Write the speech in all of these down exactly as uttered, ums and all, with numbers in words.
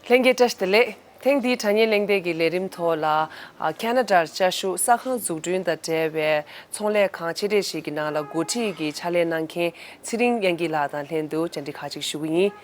ལྷན་རྒྱས་བཀྲ་ཤིས་བདེ་ལེགས། ཐེངས་འདིའི་དྲ་བརྙན་གླེང་སྟེགས་ཀྱི་ལས་རིམ་ཐོག་ལ། ཨ། ཁ་ན་ཌར་བཅའ་བཞུགས་ས་ཁང་འཛུགས་སྐྲུན་དང་འབྲེལ་བའི་ཚོང་ལས་ཁང་ཆེ་གྲས་ཤིག་གི་ནང་ལ་འགོ་ཁྲིད་ཀྱི་ཕྱག་ལས་གནང་མཁན་ཚེ་རིང་དབྱངས་སྐྱིད་ལགས་དང་ལྷན་དུ་བཅར་འདྲི་ཁག་ཅིག་ཞུ་གི་ཡིན།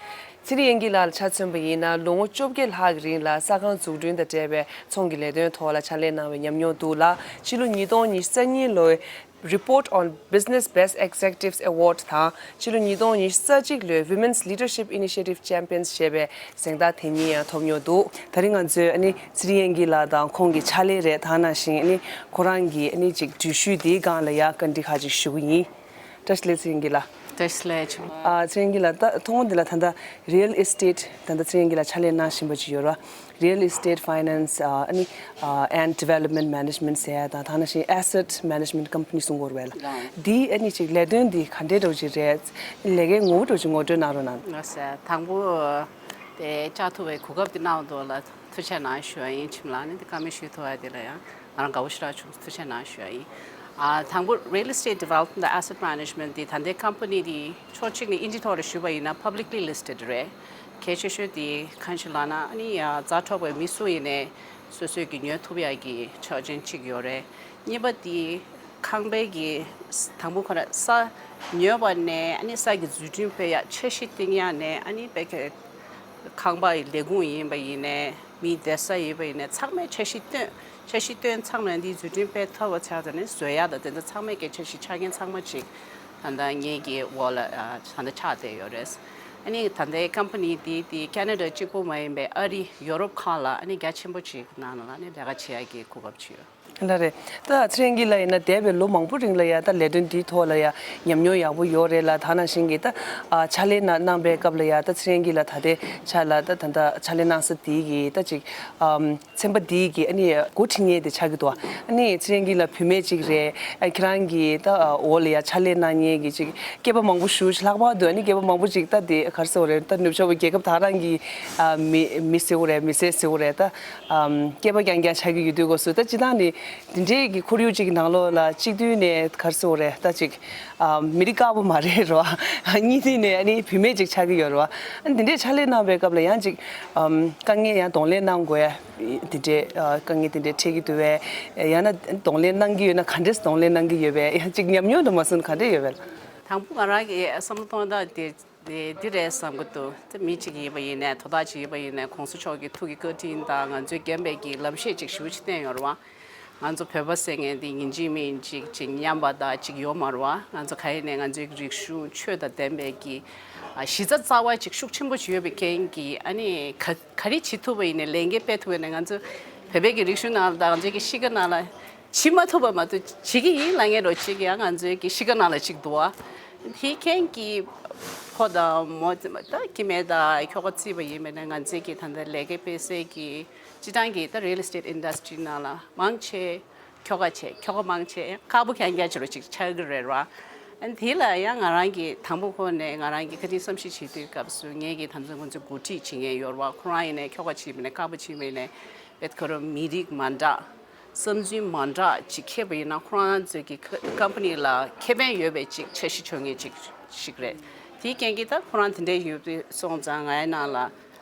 ཚེ་རིང་དབྱངས་སྐྱིད་ལགས་ལ་ཆ་མཚོན་པ་ཡིན་ན། ལོ་ངོ་བཅོ་བརྒྱད་ལྷག་གི་རིང་ལ་ས་ཁང་འཛུགས་སྐྲུན་དང་འབྲེལ་བའི་ཚོང་གི་ལས་དོན་ཐོག་ལ་ཕྱག་ལས་གནང་བའི་ཉམས་མྱོང་འདུག་ལ། ཕྱི་ལོ་ཉིས་སྟོང་ཉི་ཤུ་རྩ་གཉིས་ལོའི་Report on Business Best Executives Award དང་ཕྱི་ལོ་ཉིས་སྟོང་ཉི་ཤུ་རྩ་གཅིག་ལོའི་Women's Leadership Initiative Champions ཞེས་པའི་གཟེངས་རྟགས་དེ་གཉིས་ཡང་ཐོབ་མྱོང་འདུག། ད་རིང་ང་ཚོས་ཨ་ནི་ཚེ་རིང་དབྱངས་སྐྱིད་ལགས་དང་ཁོང་གི་ཕྱག་ལས་རེད། དེ་ནང་བཞིན་ཨ་ནི་ཁོ་རང་གི་ཨ་ནི་ཅིག་འགྲུལ་བཞུད་དེའི་སྒང་ལ་ཡང་བཀའ་འདྲི་ཁག་ཅིག་ཞུ་གི་ཡིན། བཀྲ་ཤིས་བདེ་ལེགས། ཚེ་རིང་དབྱངས་སྐྱིད་ལགས། བཀྲ་ཤིས་བདེ་ལེགས། ཨ། ཚེ་རིང་དབྱངས་སྐྱིད་ལགས། ད་ཐོག་མ་འདི་ལ་ད་ལྟ་Real Estate ད་ལྟ་ཚེ་རིང་དབྱངས་སྐྱིད་ལགས་ཕྱག་ལས་གནང་བཞིན་པ་ཅིག་ཡོད་རེད་བ། Real Estate Finance ཨ་ནི་and Development Management ཟེར་ཡ་དང་། དེ་ནང་བཞིན་Asset Management Company གསུང་གི་ཡོད་རེད་བ། འདི་ཨ་ནི་ཅིག་ལས་དོན་འདི་ག་འདྲའི་འདྲ་བོ་ཅིག་རེད། ལས་ཀའི་ངོ་བོ་འདྲ་བོ་ཅིག་ངོ་སྤྲོད་གནང་རོགས་གནང་། ལགས་སོ། དང་པོ་དེ་བཅར་ཐུབ་པའི་གོ་སྐབས་འདི་གནང་བ་དེ་ལ་ཐུགས་རྗེ་གནང་ཞུ་བ་ཡིན། ཁྱིམ་ལ་ནི་འདི་བཀའ་མོལ་ཞུ་ཐུབ་པ་དེ་ལ་ཡང་ང་རང་དགའ་པོ་ཞེ་དྲག་བྱུང་། ཐུགས་རྗེ་གནང་ཞུ་བ་ཡིན། ཨ། དང་པོ་Real Estate Development Asset Management འདི་ད་ལྟའི་ཀམ་པ་ནི་འདི་ཕྱོགས་གཅིག་ནས་ཨིན་ཇི་ཐོག་ལ་ཞུས་པ་ཡིན་ན་publicly listed རེད། གལ་ཆེ་ཤོས་དེ་གང་ཞིག་ལབ་ན། ཨ་ནི་ཡ་ཛ་དྲག་པའི་མི་སུ་ཡིན་ནའི་སོ་སོས་ཀྱི་ཉོ་ཐུབ་ཡག་གི་ཆོག་མཆན་གཅིག་ཡོད་རེད། གཉིས་པ་དེ་ཁང་པའི་གི་དང་པོ་ཁོ་རང་ས་ཉོས་པ་ནས། ཨ་ནི་ས་གི་འཛུགས་སྐྲུན་སྤེལ་ཡག་འཆར་གཞི་བཏིང་ཡག་ནས། ཨ་ནི་བའི་གི་ཁང་པ་ཡི་ལས་ཁུངས་ཡིན་པ་ཡིན་ནའི། མིའི་བསྡད་ས་ཡིན་པ་ཡིན་ནའི། ཚང་མའི་འཆར་གཞི་བཏོན། འཆར་གཞི་བཏོན་ཚར་ནས་འདིའི་འཛུགས་སྐྲུན་སྤེལ་ཐུབ་པ་ཆགས་ཙང་ནི་བཟོ་ཡག་དང་དེ་ཚོ་ཚང་མའི་གི་འཆར་གཞི་ཆ་རྐྱེན་ཚང་མ་ཅིག་ད་ལྟ་ངེད་ཀྱི་འོག་ལ་ཨ་ད་ལྟ་ཆགས་བསྡད་ཡོད་རེད། ཨ་ནི་ད་ལྟའི་ཀམ་པ་ནི་དེ་དེ་ཁ་ན་ཌ་གཅིག་པོ་མ་ཡིན་པའི་ཨ་རི་ཡོ་རོབ་ཁག་ལ་ཨ་ནི་རྒྱ་ཆེན་པོ་ཅིག་ནང་ལ་ཨ་ནི་ལས་ཀ་བྱེད་ཡག་གི་གོ་སྐབས་ཅིག་ཡོད། ལགས་རེད། ད་ཚེ་རིང་དབྱངས་སྐྱིད་ལགས་ཡིན་ན་འདས་པའི་ལོ་མང་པོ་རིང་ལ་ཡ་ད་ལས་དོན་འདིའི་ཐོག་ལ་ཡ་ཉམས་མྱོང་ཡག་པོ་ཡོད་རེད་ལ། དེ་ནང་བཞིན་གྱི་ད་ཨ་ཕྱག་ལས་གནང་གནང་པའི་སྐབས་ལ་ཡ་ད་ཚེ་རིང་དབྱངས་སྐྱིད་ལགས་ད་ལྟའི་ཆ་ལ་ད་ད་ད་ཕྱག་ལས་གནང་ས་དེའི་གི་ད་ཅིག་ཨམ་ཚན་པ་འདིའི་གི་ཨ་ནི་འགོ་ཁྲིད་མཁན་དེ་ཆགས་ཀྱི་འདུག། ཨ་ནི་ཚེ་རིང་དབྱངས་སྐྱིད་ལགས་བུད་མེད་ཅིག་རེད། ཨ་ཁྱེད་རང་གི་ད་འོག་ལ་ཡ་ཕྱག་ལས་གནང་མཁན་གྱི་ཅིག་སྐྱེས་པ་མང་པོ་ཞེ་པོ་ཅིག་ལྷག་པར་དུ་ཨ་ནི་སྐྱེས་པ་མང་པོ་ཅིག་ད་དེ་ག་རེ་ཟེར་དགོས་རེད། ད་ནུབ་ཕྱོགས་པ་རྒྱལ་ཁབ་ད་ག་རང་གི་ཨ་མི་མི་ཟེར་དགོས་རེད། མི་སེར་ཟེར་དགོས་རེད། ད་ཨམ་སྐྱེས་པ་རྐྱང་རྐྱང་ཆགས་ཀྱི་ཡོད་དུས་སྐབས་སུ། ད་སྤྱིར་བཏང་ནི་འདི་འདྲའི་གི་ཁོར་ཡུག་ཅིག་གི་ནང་ལོགས་ལ་གཅིག་བསྡུས་ནས་ག་རེ་ཟེར་དགོས་རེད། ད་ཅིག་ཨམ་མི་རིགས་དཀར་པོ་མ་རེད་རོ། གཉིས་བསྡུས་ནས་ཨ་ནི་བུད་མེད་ཅིག་ཆགས་ཀྱི་ཡོད་རོ། ཨ་ནི་འདི་འདྲའི་ཕྱག་ལས་གནང་བའི་སྐབས་ལ་ཡང་ཅིག་ཨམ་དཀའ་ངལ་ཡང་གདོང་ལེན་གནང་དགོས་ཡ་འདི་འདྲའི་ཨ་དཀའ་ངལ་འདི་འདྲའི་འཕྲད་ཀྱི་འདུག་བས། ཡང་ན་གདོང་ལེན་གནང་གི་ཡོད་ན་ག་འདྲས་གདོང་ལེན་གནང་གི་ཡོད་པས། ཡང་ཅིག་ཉམས་མྱོང་དུ་མ་སོན་ག་འདྲས་ཡོད་པས། དང་པོ་ང་རང་གི་བསམ་བློ་གཏོང་སྟངས་དེ། དེ་འདི་རེད་བསམ་གི་འདུག། དེ་མི་གཅིག་ཡིན་པ་ཡིན་ནའི། དོ་བདག་ཅིག་ཡིན་པ་ཡིན་ནའི། གོང་ས་མཆོག་གི་ཐུགས་ཀྱི་བཀའ་དྲིན་དང་ང་ཚོའི་རྒན་པའི་གི་ལམ་ཤེས་ཅིག་ཞེ་པོ་ཅིག་བསྟན་ཡོད་རེད་བ། ང་ཚོ་བོད་པ་ཟེར་མཁན་དེ་ཡིན་གཅིག་མིན་གཅིག་ཅིག་ཉམས་པ་དང་ཅིག་ཡོད་མ་རེད་བ། ང་ཚོ་ག་ཡིན་ནའི་ང་ཚོའི་རིག་གཞུང་ཆོས་དང་ལྡན་པའི་གི་ཨ་གཞི་རྩ་རྩ་བ་ཅིག་ཤུགས་ཆེན་པོ་ཅིག་ཡོད་པའི་རྐྱེན་གྱིས། ཨ་ནི་ག་ག་རེ་བྱེད་ཐུབ་པ་ཡིན་ནའི། ལས་འགན་སྤེལ་ཐུབ་པ་ཡིན་ནའི། ང་ཚོ་བོད་པའི་གི་རིག་གཞུང་ནང་ལ་དང་ང་ཚོའི་གི་གཤིས་ཀ་ནང་ལ། བྱེད་མ་ཐུབ་པ་མ་གཏོགས་བྱེད་ཀྱི་ཡིན་ལབ་མཁན་རོ་ཅིག་ཡང་ང་ཚོའི་གི་གཤིས་ཀ་ནང་ལ་ཅིག་འདུག་བ། དེའི་རྐྱེན་གྱིས་ཕོ་དང་མོ་ད་སྐྱེ་དམན་དང་ཁྱོ་ག་བརྩིས་པ་ཡིན་པ་ཡིན་ནའི། ང་ཚོའི་གི་ད་ལྟ་ལས་ཀ་སྤེལ་སའི་གི་སྤྱིར་བཏང་གི་ད་real estate industry ནང་ལ་མང་ཆེ་ཁྱོ་ག་ཆེ། ཁྱོ་ག་མང་ཆེ་ཡང་དཀར་པོ་རྐྱང་རྐྱང་ཅིག་རོ་ཅིག་ཆགས་ཀྱི་རེད་བ། ཨ་ནི་དེ་ལ་ཡང་ང་རང་གིས་དང་པོ་ཁོ་ནས་ང་རང་གིས་བཀའ་དྲིན་བསམ་ཤེས་བྱེད་དུས་སྐབས་སུ། ངའི་གི་ད་ལྟ་ང་ཚོ་འགོ་ཁྲིད་བྱེད་མཁན་ཡོད་རེད་བ། ཁོ་རང་ཡིན་ནའི་ཁྱོ་ག་ཆེ་མིན་ནའི་དཀར་པོ་ཆེ་མིན་ནའི། བེད་ཁོ་རང་མི་རིགས་མ་འདྲ། བསམ་ཚུལ་མ་འདྲ་ཅིག་འཁྱེར་བ་ཡིན་ན། ཁོ་རང་ཚོའི་གི་ཀམ་པ་ནི་ལ་ཁེ་ཕན་ཡོད་པའི་ཅིག་འཆར་གཞི་བྱུང་མཁན་ཅིག་ཞིག་རེད། དེའི་རྐྱེན་གྱིས་ད་ཁོ་རང་དེ་འདྲའི་ཡོད་དུས་སོང་ཙང་། ང་ཡི་ནང་ལ་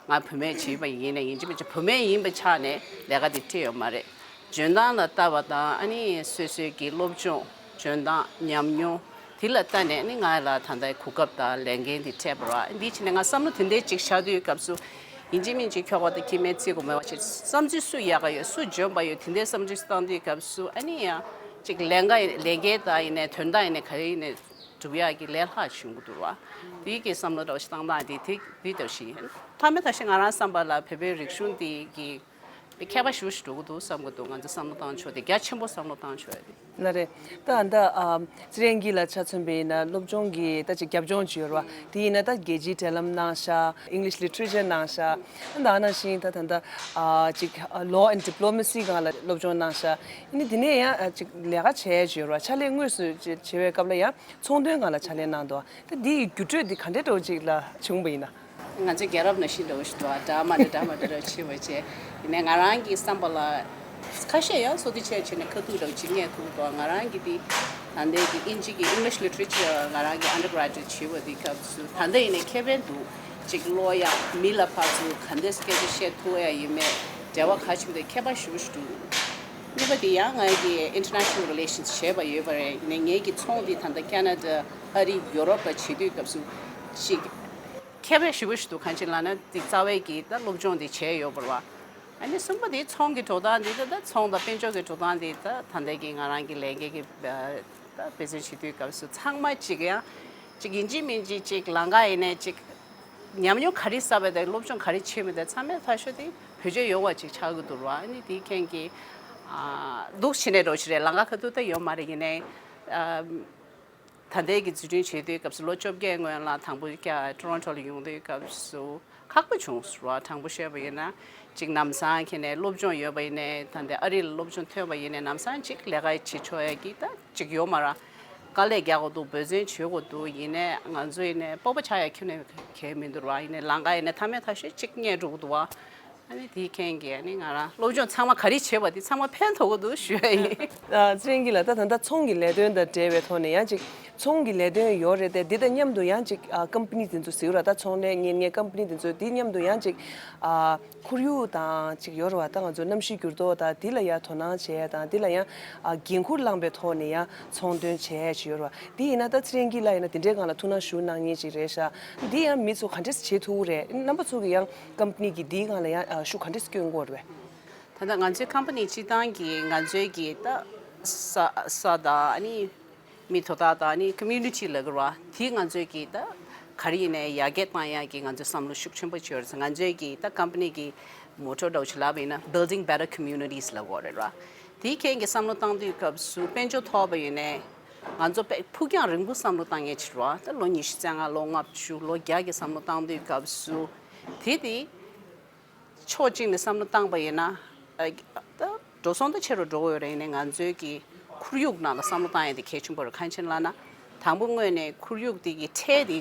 ང་བུད་མེད་ཅིག་ཡིན་པ་ཡིན་ནའི། ཡིན་གཅིག་མིན་གཅིག་བུད་མེད་ཡིན་པའི་ཆ་ནས་ལས་ཀ་དེ་སྤྲད་ཡོད་མ་རེད། འཇོན་ཐང་ལ་ལྟ་བ་དང་། ཨ་ནི་སོ་སོའི་གི་སློབ་སྦྱོང་། འཇོན་ཐང་། ཉམས་མྱོང་། དེ་ལ་ལྟ་ནས་ནི་ང་ལ་ད་ལྟའི་གོ་སྐབས་དང་ལས་འགན་འདི་སྤྲད་པ་རེད། འདིའི་ཕྱི་ནས་ང་བསམ་བློ་དེ་འདྲའི་ཅིག་བཞག་དུས་སྐབས་སུ། ཡིན་གཅིག་མིན་གཅིག་ཁྱོ་ག་དང་སྐྱེ་དམན་བརྩི་དགོས་མེད་པ་ཅིག། བསམ་ཚུལ་སུ་ཡག་ག་ཡོད། སུ་འཇོན་པ་ཡོད། དེ་འདྲའི་བསམ་ཚུལ་བཏང་དུས་སྐབས་སུ། ཨ་ནི་ཡང་ཅིག་ལས་འགན་ལས་འགན་དང་ཡིན་ནའི་དོན་དག་ཡིན་ནའི་ག་རེ་ཡིན་ནའི་སྒྲུབ་ཡག་གི་ལས་སླ་བྱུང་གི་འདུག་བ། དེའི་གི་བསམ་བློ་འདྲ་བོ་ཞིག་བཏང་སྟངས་དེ་དེ་དེ་འདྲ་བོ་ཞིག་ཡིན། མཐའ་མའི་ཐག་ཤིང་ང་རང་བསམ་པ་ལ་བོད་པའི་རིག་གཞུང་དེ་གི་མཁས་པ་ཞེ་པོ་ཞིག་འགྲོ་གི་འདུག་བསམ་གི་འདུག། ང་ཚོ་བསམ་བློ་བཏང་ཕྱོགས་དེ་རྒྱ་ཆེན་པོ་བསམ་བློ་བཏང་ཕྱོགས་དེ། ལགས་རེད། ད་ད་ཨ་ཚེ་རིང་དབྱངས་སྐྱིད་ལགས་ཆ་མཚོན་པ་ཡིན་ན་སློབ་སྦྱོང་གི་ད་ཅིག་རྒྱབ་ལྗོངས་ཅིག་ཡོད་རེད་བ། དེ་ཡིན་ན་ད་རྒྱལ་སྤྱིའི་འབྲེལ་ལམ་གནང་ཤག། English literature གནང་ཤག། ད་ནང་བཞིན་ད་ད་ད་ཨ་ཅིག་law and diplomacy སྒང་ལ་སློབ་སྦྱོང་གནང་ཤག། ཨ་ནི་དེ་ནས་ཡང་ཨ་ཅིག་ལས་ཀ་བྱས་ཡ་ཅིག་ཡོད་རེད་བ། ཕྱག་ལས་དངོས་སུ་བྱེད་བྱེད་པའི་སྐབས་ལ་ཡང་ཚོང་དོན་སྒང་ལ་ཕྱག་ལས་གནང་འདུག། ད་འདི་ཡི་འགྱུར་འགྲོས་འདི་ག་འདྲའི་འདྲ་བོ་ཅིག་ལ་བྱུང་བ་ཡིན་ན། ང་ཚོའི་རྒྱལ་རབས་ནང་བཞིན་འདྲ་བོ་ཞིག་འདུག་ཨ། འདྲ་མི་འདྲ་འདྲ་མི་འདྲ་འདྲ་བོ་ཆེ་བ་བྱས། ཡིན་ནའི་ང་རང་གི་བསམ་པ་ལ་ཁ་ཤས་ཡང་བསོད་བདེ་ཆེ་བྱས་ནས་ཁ་ཐུག་འདྲ་བོ་ཅིག་རྙེད་ཐུབ་འདུག། ང་རང་གི་དེ་ད་ལྟའི་གི་དབྱིན་ཇི་གི་English literature ང་རང་གི་undergraduate བྱས་པ་དེ་སྐབས་སུ་ད་ལྟ་ཡིན་ནའི་ཁེ་ཕན་འདུག། ཅིག་ཀློག་ཡག་མི་ལ་ཕར་ཚུར་ག་འདྲས་སྐད་ཆ་བཤད་ཐུབ་ཡ་ཡིན་མེད་འབྲེལ་བ་ག་ཆེན་པོ་དེ་ཁྱད་པར་ཞེ་པོ་ཞིག་འདུག་གཉིས་པ་དེ་ཡང་ངས་ཀྱི་international relations བྱས་པ་ཡོད་པ་རེད། ཡིན་ནའི་ངེད་ཀྱི་ཚོང་འདི་ད་ལྟ་ཁེ་ན་ཌ་ཨ་རི་ཡུ་རོབ་ལ་བྱེད་དུས་སྐབས་སུ་ཅིག་ཁྱད་པར་ཞེ་པོ་ཞིག་འདུག་གང་ཅི་ལབ་ན་དེ་རྩ་བའི་གི་ད་སློབ་སྦྱོང་དེ་བྱས་ཡོད་པ་རེད་བ། ཨ་ནི་གསུམ་པ་དེ་ཚོང་གི་འགྲོ་སྟངས་དེ་ད་ད་ཚོང་དང་དཔལ་འབྱོར་གི་འགྲོ་སྟངས་དེ་ད་ད་ལྟ་གི་ང་རང་གི་ལས་འགན་གི་ད་འབད་བརྩོན་བྱེད་དུས་སྐབས་སུ་ཚང་མ་ཅིག་ཡང་ཅིག་ཡིན་གཅིག་མིན་གཅིག་ཅིག་ལམ་ཁ་ཡིན་ནའི་ཅིག་ཉམས་མྱོང་ག་རེ་བསགས་པ་དང་སློབ་སྦྱོང་ག་རེ་བྱས་མིན་དང་ཚང་མའི་ཕར་ཕྱོགས་དེ་བེད་སྤྱོད་ཡོང་བ་ཅིག་ཆགས་ཀྱི་འདུག་ར། ཨ་ནི་དེའི་རྐྱེན་གྱིས་ཨ་འདུག་བྱས་ནས་འགྲོ་ཞིག་རེད། ལམ་ཁ་ཁ་ཐུག་ད་ཡོད་མ་རེད། ཡིན་ནའི་ཨ་ད་ལྟའི་གི་འཛུལ་ཁྲིད་བྱེད་དུས་སྐབས་སུ་ལོ་བཅོ་བརྒྱད་སྔོན་ལ་དང་པོ་ཀ་ཊོ་རོན་ཊོ་ལ་ཡོང་དུས་སྐབས་སུ་ཁག་པོ་བྱུང་སོང་ར། དྲང་པོ་བཤད་པ་ཡིན་ན་ཅིག་ལམ་སང་ཁྱེད་ནས་སློབ་སྦྱོང་ཡོད་པ་ཡིན་ནའི་ད་ལྟའི་ཨ་རི་ལ་སློབ་སྦྱོང་ཐོན་པ་ཡིན་ནའི་ལམ་སང་ཅིག་ལས་ཀ་བྱེད་ཆོག་ཡ་གི་ད་ཅིག་ཡོད་མ་ར། དཀའ་ལས་རྒྱག་དགོས་འདུག་འབད་བརྩོན་བྱེད་དགོས་འདུག་ཡིན་ནའི་ང་ཚོ་ཡིན་ནའི་སྤོབས་པ་ཆགས་ཡ་ཁྱོན་ནས་གལ་མི་འདུག་ར། ཡིན་ནའི་ལམ་ཁ་ཡིན་ནའི་མཐའ་མའི་མཐའ་ཤོད་ཅིག་རྙེད་འགྲོ་གི་འདུག་བ། ཨ་ནི་དེའི་རྐྱེན་གྱིས་ཨ་ནི་ང་རང་སློབ་སྦྱོང་ཚང་མ་ག་རེ་བྱས་པ་དེ་ཚང་མ་ཕན་ཐོགས་ཀྱི་འདུག་ཞུ་ཡ་ཡིན། ཨ་ཚེ་རིང་སྐྱིད་ལགས། ད་ད་ལྟ་ཚོང་གི་ལས་དོན་དང་འབྲེལ་བའི་ཐོག་ནས་ཡང་ཅིག་ཚོང་གི་ལས་དོན་ཡོད་རེད་དེ། འདི་དང་མཉམ་དུ་ཡང་ཅིག་ཨ་ཀམ་པ་ནི་དེ་ཚོ་ཟེར་ར། ད་ཚོང་ལས་གཉེར་མཁན་ཀམ་པ་ནི་དེ་ཚོ་དེ་མཉམ་དུ་ཡང་ཅིག་ཨ་ཁོར་ཡུག་དང་ཅིག་ཡོད་རེད་བ། ད་ང་ཚོ་གནམ་གཤིས་འགྱུར་ལྡོག་དང་དེ་ལ་ཡང་དོ་སྣང་བྱེད་ཡ་དང་དེ་ལ་ཡང་ཨ་འགན་འཁུར་བླངས་པའི་ཐོག་ནས་ཡང་ཚོང་དོན་བྱེད་ཡ་ཅིག་ཡོད་རེད་བ། འདི་ཡིན་ན་ད་ཚེ་རིང་སྐྱིད་ལགས་ཡིན་ན་དེ་འདྲའི་སྒང་ལ་ཐུགས་སྣང་ཞུ་གནང་མཁན་ཅིག་རེད་ཤག་འདི་ཡང་མི་ཚོ་ག་འདྲས་བྱེད་ཐུབ་ཀྱི་རེད། རྣམ་པ་ཚོ་གི་ཡང་ཀམ་པ་ནི་གི་འདིའི་སྒང་ལ་ཡང་ཨ་ཤུགས་ག་འདྲས་བསྐྱོན་དགོས་རེད། ད་ལྟ་ང་ཚོའི་ཀམ་པ་ནི་སྤྱི་བཏང་གི་ང་ཚོའི་གི་ད་ས་ས་དང་ཨ་ནི་མི་དོ་བདག་དང་ཨ་ནི་ཀོ་མུ་ནི་ཊི་ལབ་དགོས་རེད་བ། དེ་ང་ཚོའི་གི་ད་ག་རེ་ཡིན་ནའི་ཡར་རྒྱས་བཏང་ཡག་གི་ང་ཚོའི་བསམ་བློ་ཤུགས་ཆེན་པོ་ཅིག་ཡོད་རེད། ང་ཚོའི་གི་ད་ཀམ་པ་ནི་གི་མོ་ཊོ་འདྲ་བོ་ཞིག་ལབ་པ་ཡིན་ན་Building Better Communities ལབ་དགོས་རེད་བ། དེའི་རྐྱེན་གྱིས་བསམ་བློ་བཏང་དུས་སྐབས་སུ་དཔལ་འབྱོར་ཐོག་པ་ཡིན་ནའི་ང་ཚོ་དཔེ་ཕུགས་རྒྱང་རིང་པོ་བསམ་བློ་བཏང་མཁན་ཅིག་རེད་བ། ད་ལོ་ཉི་ཤུ་རྩ་ལྔ་ལོ་ལྔ་བཅུ་ལོ་བརྒྱ་གི་བསམ་བློ་བཏང་དུས་སྐབས་སུ་དེ་དེ་ཕྱོགས་གཅིག་ནས་བསམ་བློ་བཏང་པ་ཡིན་ན་ཨ་ད་འགྲོ་སོང་ད་ཆེ་རུ་འགྲོ་གི་ཡོད་རེད། ཡིན་ནའི་ང་ཚོའི་གི་ཁོར་ཡུག་ནང་ལ་བསམ་བློ་བཏང་ཡ་དེ་གལ་ཆེན་པོ་རེད། གང་ཡིན་ལབ་ན་དང་པོ་དངོས་ནས་ཁོར་ཡུག་དེ་གི་ཁྲལ་དེ་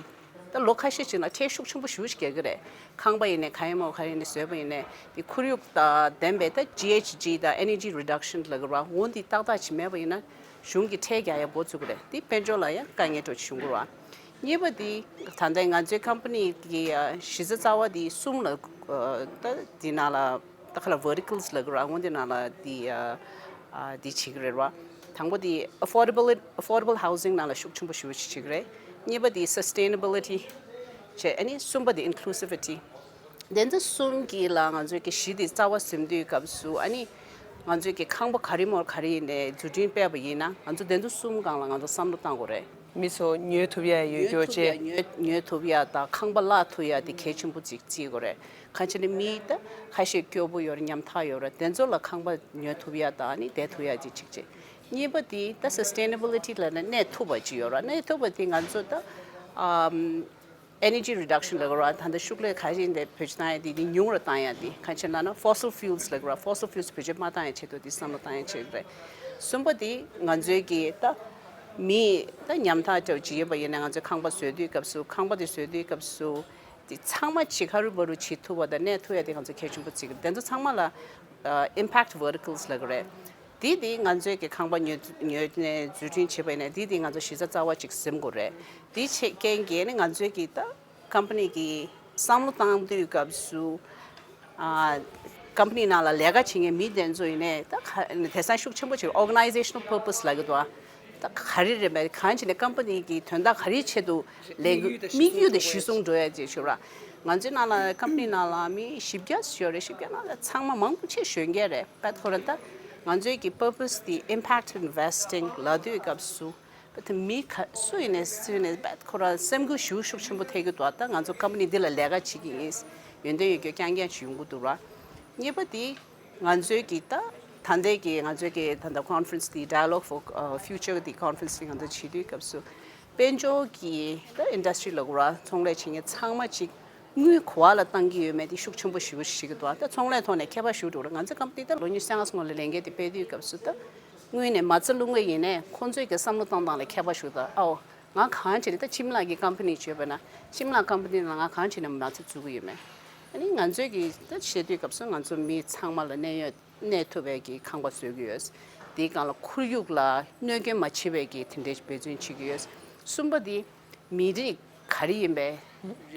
ད་ལོ་ཁ་ཤས་ཤིག་ལ་ཁྲལ་ཤུགས་ཆེན་པོ་ཞེ་པོ་ཞིག་རྒྱག་གི་རེད། ཁང་པ་ཡིན་ནའི་ག་ཡིན་མོ་ག་ཡིན་ནའི་བཟོས་པ་ཡིན་ནའི་དེ་ཁོར་ཡུག་དང་ལྡན་པའི་ད་ཇི་ཨེཆ་ཇི་དང་Energy Reduction ལབ་ཀྱི་རེད་བ། འོ་འདི་ཏག་ཏག་ཅིག་མེད་པ་ཡིན་ན་གཞུང་གི་ཁྲལ་རྒྱག་ཡ་འགོ་བཙུགས་ཀྱི་རེད། དེ་དཔལ་འབྱོར་ལ་ཡང་དཀའ་ངལ་འདྲ་བོ་ཅིག་བྱུང་གི་རེད་བ། གཉིས་པ་དེ་ད་ལྟའི་ང་ཚོའི་ཀམ་པ་ནི་གི་ཨ་གཞི་རྩ་རྩ་བ་དེ་གསུམ་ལ་ཨ་ད་དེ་ནང་ལ་ད་ག་ལ་verticals ལབ་ཀྱི་རེད་བ། འོ་འདི་ནང་ལ་དེ་ཨ་ཨ་དེ་བྱེད་ཀྱི་རེད་བ། དང་པོ་དེ་affordable affordable housing ནང་ལ་ཤུགས་ཆེན་པོ་ཞེ་པོ་ཅིག་བྱེད་ཀྱི་རེད། གཉིས་པ་དེ་sustainability བྱས། ཨ་ནི་གསུམ་པ་དེ་inclusivity། དེ་ཚོ་གསུམ་གྱི་ལ་ང་ཚོའི་གི་གཞི་དེ་རྩ་བ་ཟིན་དུས་སྐབས་སུ་ཨ་ནི་ང་ཚོའི་གི་ཁང་པ་ག་རེ་མོ་ག་རེ་ཡིན་ནའི་འཛུགས་སྐྲུན་སྤེལ་བ་ཡིན་ན་ང་ཚོ་དེ་ཚོ་གསུམ་སྒང་ལ་ང་ཚོ་བསམ་བློ་བཏང་དགོས་རེད། མི་ཚོ་ཉོ་ཐུབ་ཡ་ཡོད་ཉོ་རྒྱུ་ཐུབ་ཡ་བྱས། ཉོ་ཉོ་ཐུབ་ཡ་དང་ཁང་པ་གླ་ཐུབ་ཡ་དེ་གལ་ཆེན་པོ་ཅིག་བརྩི་དགོས་རེད། གང་ཅི་ནས་མི་ད་ཁ་ཤས་སྐྱོ་པོ་ཡོད་རེད། ཉམ་ཐག་ཡོད་རེད། དེ་ཚོ་ལ་ཁང་པ་ཉོ་ཐུབ་ཡ་དང་ཨ་ནི་བསྡད་ཐུབ་ཡ་ཅིག་ཅིག་བྱས། གཉིས་པ་དེ་ད་sustainability ལབ་ན་གནས་ཐུབ་པ་ཅིག་ཡོད་རེད། གནས་ཐུབ་པ་དེ་ང་ཚོ་ད་ཨམ། Energy Reduction ལབ་དགོས་རེད་བ། ད་ལྟ་ཤུགས་ལས་ག་རེ་འདི་བེད་སྤྱོད་བཏང་ཡ་དེ་དེ་ཉུང་རུ་བཏང་ཡ་དེ་གང་ཅི་ལབ་ན་fossil fuels ལབ་དགོས་རེད་བ། fossil fuels བེད་སྤྱོད་མ་བཏང་ཡ་ཆེད་དུ་དེ་བསམ་བློ་བཏང་ཡ་ཆེད་རེད། གསུམ་པ་དེ་ང་ཚོའི་གི་ད་མི་ད་ཉམ་ཐག་འདྲ་བོ་ཅིག་ཡིན་པ་ཡིན་ན་ང་ཚོའི་ཁང་པ་བཟོ་དུས་སྐབས་སུ་ཁང་པ་དེ་བཟོ་དུས་སྐབས་སུ་དེ་ཚང་མ་ཅིག་ཧ་རུ་བ་རུ་བྱེད་ཐུབ་པ་དང་གནས་ཐུབ་ཡ་དེ་ང་ཚོ་གལ་ཆེན་པོ་བརྩི་གི་རེད། དེ་ཚོ་ཚང་མ་ལ་ཨ་impact verticals ལབ་དགོས་རེད། དེ་དེ་ང་ཚོའི་གི་ཁང་པ་ཉོ་ཉོས་ནས་འཛུགས་སྐྲུན་བྱས་པ་ཡིན་ན་དེ་དེ་ང་ཚོ་གཞི་རྩ་རྩ་བ་ཅིག་ཟིན་དགོས་རེད། དེ་ཆེད་རྐྱེན་གྱིས་ནི་ང་ཚོའི་གི་ད་ཀམ་པ་ནི་གི་བསམ་བློ་བཏང་དུས་སྐབས་སུ་ཨ་ཀམ་པ་ནི་ནང་ལ་ལས་ཀ་བྱེད་མཁན་མི་དེ་ཚོ་ཡིན་ནའི་ད་ག་དེང་སང་ཤུགས་ཆེན་པོ་ཅིག་organizational purpose ལབ་གི་འདུག་ད་ག་རེ་རེད་མེད་གང་བྱས་ནས་ཀམ་པ་ནི་གི་དོན་དག་ག་རེ་ཆེད་དུ་ལས་དམིགས་ཡུལ་དེ་གཞི་བཟུང་འགྲོ་ཡ་ཅིག་ཞུ་ར། ང་ཚོའི་ནང་ལ་ཀམ་པ་ནི་ནང་ལ་མི་བཞི་བརྒྱ་ཡོད་རེད། བཞི་བརྒྱ་ནང་ལ་ཚང་མ་མང་པོ་ཆེ་གཞོན་སྐྱེས་རེད། བད་ཁོ་རང་ད་ང་ཚོའི་གི་purpose དེ་impact investing ལབ་དུས་སྐབས་སུ་བད་མི་ག་སུ་ཡིན་ནས་སུ་ཡིན་ནས་བད་ཁོ་རང་སེམས་འགུལ་ཞེ་པོ་ཤུགས་ཆེན་པོ་ཐེབས་ཀྱི་འདུག་ད་ང་ཚོ་ཀམ་པ་ནི་འདི་ལ་ལས་ཀ་བྱེད་ཀྱི་ཡིན། ཡོན་ཏན་ཡོད་རྒྱུ་རྐྱང་རྐྱང་ཞིག་ཡོང་གི་འདུག་ར། གཉིས་པ་དེ་ང་ཚོའི་གི་ད་ད་ལྟའི་གི་ང་ཚོའི་གི་ད་ལྟ་conference དེ་Dialogue for Future དེ་conference དེ་ང་ཚོ་བྱེད་དུས་སྐབས་སུ་དཔལ་འབྱོར་གྱི་ད་industry ལབ་དགོས་ར། ཚོང་ལས་བྱེད་མཁན་ཚང་མ་གཅིག་དངུལ་ག་པར་ལ་བཏང་གི་ཡོད་མེད་དེ་ཤུགས་ཆེན་པོ་ཞེ་པོ་ཞིག་འདུག་ད་ཚོང་ལས་ཐོག་ནས་ཁྱད་པར་ཞེ་པོ་འདུག་ར། ང་ཚོ་ཀམ་པ་ནི་ད་ལོ་ཉི་ཤུ་རྩ་ལྔ་སྔོན་ལ་ལས་འགན་དེ་སྤེལ་དུས་སྐབས་སུ་ད་དངུལ་ནས་མ་རྩ་བླུག་མཁན་ཡིན་ནའི་ཁོང་ཚོའི་གི་བསམ་བློ་གཏོང་སྟངས་ལ་ཁྱད་པར་ཞེ་པོ་འདུག་ཨའོ། ང་གང་བྱས་ནས་ད་ཁྱིམ་ལག་གི་ཀམ་པ་ནི་བྱས་པ་ན་ཁྱིམ་ལག་ཀམ་པ་ནི་ནང་ང་གང་བྱས་ནས་མ་རྩ་བཙུགས་ཀྱི་ཡོད་མེད། ཨ་ནི་ང་ཚོའི་གི་ད་བྱེད་དུས་སྐབས་སུ་ང་ཚོ་མི་ཚང་མ་ལ་གནས་ཡོད་གནས་ཐུབ་པའི་གི་ཁང་པ་བཟོ་གི་ཡོད། དེའི་སྒང་ལ་ཁོར་ཡུག་ལ་གནོད་སྐྱོན་མ་བྱེད་པའི་གི་དེ་འདྲའི་འབད་བརྩོན་བྱེད་ཀྱི་ཡོད། གསུམ་པ་དེ་མི་རིགས་ ག་རེ་ཡིན་པའི་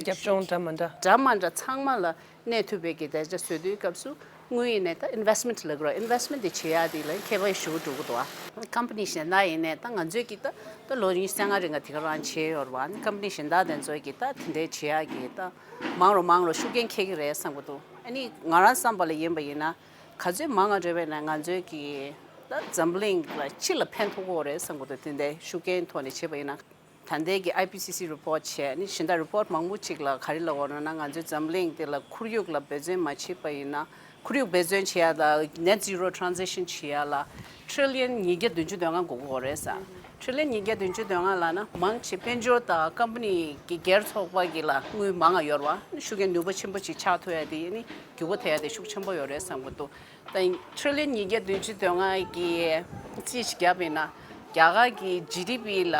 རྒྱབ་ལྗོངས་འདྲ་མི་འདྲ། འདྲ་མ་འདྲ་ཚང་མ་ལ་གནས་ཐུབ་པའི་གི་བདེ་འཇགས་བཟོ་དུས་སྐབས་སུ་དངུལ་ཡིན་ནའི་ད་ཨིན་ཝེ་སི་མེན་ཊི་ལབ་དགོས་རེད། ཨིན་ཝེ་སི་མེན་ཊི་དེ་བྱེད་ཡག་དེ་ལ་ཁྱད་པར་ཞེ་པོ་འགྲོ་གི་འདུག་ཨ། ཀམ་པ་ནི་གཞན་དག་ཡིན་ནའི་ད་ང་ཚོས་ཀྱི་ད་ད་ལོ་ཉི་ཤུ་རྩ་ལྔ་རིང་ག་དེ་ག་རང་བྱས་ཡོད་རེད་བ། ཀམ་པ་ནི་གཞན་དག་དེ་ཚོས་ཀྱི་ད་དེ་འདྲའི་བྱེད་ཡག་གི་ད་མང་རུ་མང་རུ་ཤུགས་རྐྱེན་འཁྱེར་གི་རེད་བསམ་གི་འདུག་ཨ་ནི་ང་རང་བསམ་པ་ལ་ཡིན་པ་ཡིན་ན་ག་ཚོད་མང་ང་འགྲོ་བས་ན་ང་ཚོས་ཀྱི་ད་འཛམ་གླིང་ལ་སྤྱི་ལ་ཕན་ཐོགས་ཀྱི་ཡོད་རེད་བསམ་གི་འདུག་དེ་འདྲའི་ཤུགས་རྐྱེན་ཐོག་ནས་བྱས་པ་ཡིན་ན། ད་ལྟའི་གི་ཨའི་པི་སི་སི་རི་པོ་ཊི་བྱས་ནི་གཞན་དག་རི་པོ་ཊི་མང་པོ་ཅིག་ལ་ག་རེ་ལབ་ཡོད་ན་ང་ཚོའི་འཛམ་གླིང་འདི་ལ་ཁོར་ཡུག་ལ་འབད་བརྩོན་མ་བྱས་པ་ཡིན་ན་ཁོར་ཡུག་འབད་བརྩོན་བྱེད་ཡ་ལ་ནེཊ་ཛི་རོ་ཊ་རན་ཛི་ཤན་བྱེད་ཡ་ལ་ཊི་རི་ལི་ཡན་ཉིས་བརྒྱ་བདུན་ཅུ་དོན་ལྔ་དགོས་ཀྱི་ཡོད་རེད་ས། ཊི་རི་ལི་ཡན་ཉིས་བརྒྱ་བདུན་ཅུ་དོན་ལྔ་ལབ་ན་མང་ཆེ་དཔལ་འབྱོར་དང་ཀམ་པ་ནི་གི་སྒེར་ཚོགས་པ་གི་ལ་དངུལ་མང་ང་ཡོད་རེད་བ། ཤུགས་རྐྱེན་ནུས་པ་ཆེན་པོ་ཅིག་ཆགས་ཐུབ་ཡ་དེ་ནི་འགྱུར་བ་ཐེབས་ཡ་དེ་ཤུགས་ཆེན་པོ་ཡོད་རེད་བསམ་གི་འདུག་ད་ཊི་རི་ལི་ཡན་ཉིས་བརྒྱ་བདུན་ཅུ་དོན་ལྔ་གི་རྩིས་ཤིག་བརྒྱབ་ཡིན་ན་རྒྱ་གར་གི་ཇི་ཌི་པི་ལ་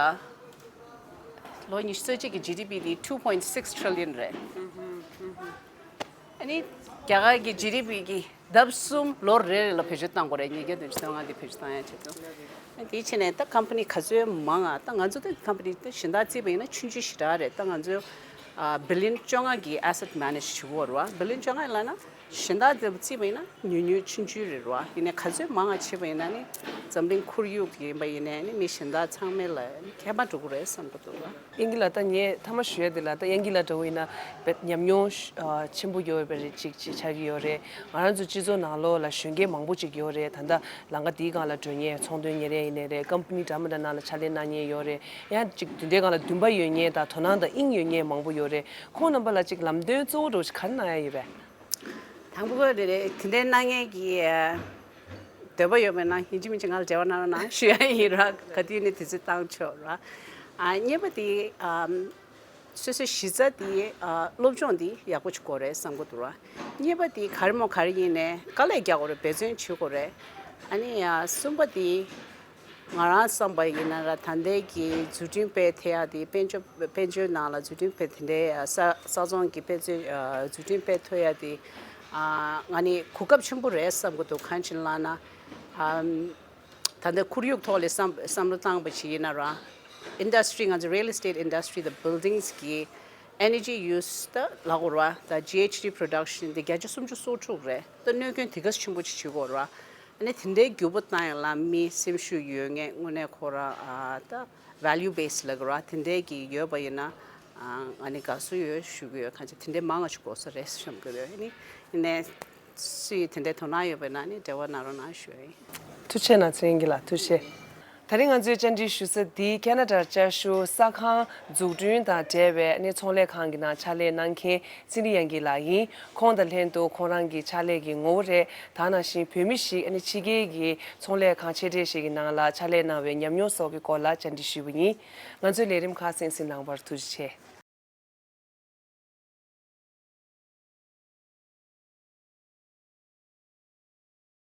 ལོ་ཉི་ཤུ་རྩ་གཅིག་གི་ཇི་ཌི་པི་དེ་two point six trillion རེད། ཨ་ནི་རྒྱ་གར་གི་ཇི་ཌི་པི་གི་ལྡབ་གསུམ་ལོ་རེ་རེ་ལ་བེད་སྤྱོད་བཏང་དགོས་རེད། ཉིས་བརྒྱ་བདུན་ཅུ་དོན་ལྔ་དེ་བེད་སྤྱོད་བཏང་ཡ་ཆེད་དུ། ཨ་དེའི་ཕྱི་ནས་ད་ཀམ་པ་ནི་ག་ཚོད་མང་ང་ད་ང་ཚོ་ད་ཀམ་པ་ནི་ད་གཞན་དག་བརྩིས་པ་ཡིན་ན་ཆུང་ཆུང་ཞེ་དྲག་རེད། ད་ང་ཚོ་ཨ་བི་ལི་ཡན་བཅོ་ལྔ་གི་ཨེ་སེ་ཊི་མེ་ནེ་ཇི་བྱེད་ཀྱི་ཡོད་རེད་བ། བི་ལི་ཡན་བཅོ་ལྔ་ལབ་ན་གཞན་དག་དེ་བརྩིས་པ་ཡིན་ན་ཉུང་ཉུང་ཆུང་ཆུང་རེད་བ། ཡིན་ནའི་ག་ཚོད་མང་ང་བྱས་པ་ཡིན་ན་ནི་འཛམ་གླིང་ཁོར་ཡུག་ཡིན་པ་ཡིན་ནའི་ནི་མི་གཞན་དག་ཚང་མ་ལ་ཁྱད་པར་འགྲོ་གི་རེད་བསམ་གི་འདུག་བ། དབྱིན་སྐྱིད་ལགས། ད་ངས་མཐའ་མ་ཞུ་ཡ་དེ་ལ་ད་དབྱིན་སྐྱིད་ལགས་འདྲ་བོ་ཡིན་ན་ཉམས་མྱོང་ཆེན་པོ་ཡོད་པའི་རིགས་ཅིག་ཅིག་ཆགས་ཀྱི་ཡོད་རེད། ང་རང་ཚོ་སྤྱི་ཚོགས་ནང་ལོགས་ལ་གཞོན་སྐྱེས་མང་པོ་ཅིག་ཡོད་རེད། ད་ལྟ་ལམ་ཁ་འདིའི་སྒང་ལ་འགྲོ་མཁན་ཚོང་དོན་གཉེར་ཡ་ཡིན་ནའི་རེད། ཀམ་པ་ནི་འདྲ་མི་འདྲ་ནང་ལ་ཕྱག་ལས་གནང་མཁན་ཡོད་རེད། ཡང་ཅིག་དེ་འདྲའི་སྒང་ལ་འདུན་པ་ཡོད་མཁན་དང་དོ་སྣང་དང་དབྱིངས་ཡོད་མཁན་མང་པོ་ཡོད་རེད། ཁོང་རྣམ་པ་ལ་ཅིག་ལམ་སྟོན་གཙོ་བོ་འདྲ་བོ་ཞིག་ག་རེ་གནང་ཡ་ཡོད་པས། དང་པོ་རེད་རེད། དེ་འདྲའི་གནང་མཁན་གྱི་འདོད་པ་ཡོད་པས་ན་ཡིན་གཅིག་མིན་གཅིག་ང་ལ་འབྲེལ་བ་གནང་རོགས་གནང་ཞུ་ཡ་ཡིན་ར། ག་དུས་ནས་དུས་ཚོད་བཏང་ཆོག་ར། ཨ་གཉིས་པ་དེ་ཨམ་སོ་སོའི་གཞི་རྩ་དེ་ཨ་སློབ་སྦྱོང་དེ་ཡག་པོ་བྱེད་དགོས་རེད་བསམ་གྱི་འདུག་ར། གཉིས་པ་དེ་ག་རེ་མོ་ག་རེ་ཡིན་ནའི་དཀའ་ལས་རྒྱག་དགོས་རེད། འབད་བརྩོན་བྱེད་དགོས་རེད། ཨ་ནི་ཨ་གསུམ་པ་དེ། ང་རང་བསམ་པ་ཡིན་ན་ར་ད་ལྟའི་གི་འཛུགས་སྐྲུན་སྤེལ་ཐེ་ཡ་དེ་དཔལ་འབྱོར་དཔལ་འབྱོར་ནང་ལ་འཛུགས་སྐྲུན་སྤེལ་དེ་འདྲའི་ས་ས་ཚོང་གི་དཔལ་འབྱོར་འཛུགས་སྐྲུན་སྤེལ་ཐུབ་ཡ་དེ་ང་ནི་གོ་སྐབས་ཆེན་པོ་རེད་བསམ་གི་འདུག་གང་ཡིན་ལབ་ན་ད་ལྟ་ཁོར་ཡུག་ཐོག་ལ་བསམ་བསམ་བློ་བཏང་པ་ཞིག་ཡིན་ན་ར་ཨིན་ཌ་སི་ཊི་རི་ང་ཚོ་རི་ཡལ་ཨེ་སི་ཊེཊ་ཨིན་ཌ་སི་ཊི་རི་དང་བིལ་ཌིང་སི་གི་ཨེ་ནར་ཇི་ཡུ་སི་ད་ལབ་དགོས་ར། ད་ཇི་ཨེཆ་ཌི་པྲོ་ཌག་ཤན་དེ་བརྒྱ་ཆ་སུམ་ཅུ་སོ་དྲུག་རེད། ད་གནོད་སྐྱོན་དེ་ག་ཆེན་པོ་ཅིག་བྱེད་དགོས་ར། ཨ་ནི་དེ་འདྲའི་འགྱུར་བ་བཏང་ཡག་ལ་མི་སེམས་ཤུགས་ཡོད་མཁན་དངོས་གནས་ཁོ་རང་ཨ་ད་ཝེ་ལུ་བེ་སི་ལབ་དགོས་ར། དེ་འདྲའི་གི་ཡོད་པ་ཡིན་ན་ཨ་ང་ནི་དགའ་བསུ་ཡོད་ཞུ་གི་ཡོད། གང་ཅི་དེ་འདྲའི་མང་ང་ཞིག་དགོས་ས་རེད་བསམ་གི་ཡོད། ཨ་ནི་ཡིན་ནའི་སུ་ཡིས་དེ་འདྲའི་དོ་སྣང་ཡོད་པ་ཡིན་ན་ནི་འབྲེལ་བ་གནང་རོགས་གནང་ཞུ་ཡ་ཡིན། ཐུགས་རྗེ་གནང་། ཚེ་རིང་སྐྱིད་ལགས་ཐུགས་རྗེ། ད་རིང་ང་ཚོས་བཅར་འདྲི་ཞུ་ས་འདི་ཁེ་ན་ཌར་བཅའ་བཞུགས་ས་ཁང་འཛུགས་སྐྲུན་དང་འབྲེལ་བའི་ཨ་ནི་ཚོང་ལས་ཁང་གི་ནང་ཕྱག་ལས་གནང་མཁན་ཚེ་རིང་དབྱངས་སྐྱིད་ལགས་ཡིན། ཁོང་དང་ལྷན་དུ་ཁོང་རང་གི་ཕྱག་ལས་ཀྱི་ངོ་བོ་རེད། ད་ནང་བཞིན་བོད་མི་ཞིག་ཨ་ནི་ཕྱི་རྒྱལ་གྱི་ཚོང་ལས་ཁང་ཆེ་གྲས་ཤིག་གི་ནང་ལ་ཕྱག་ལས་གནང་བའི་ཉམས་མྱོང་སོགས་ཀྱི་སྐོར་ལ་བཅར་འདྲི་ཞུས་པ་ཡིན། ང་ཚོའི་ལས་རིམ་ཁག་གསན་གཟིགས་གནང་བར་ཐུགས་རྗེ་ཆེ།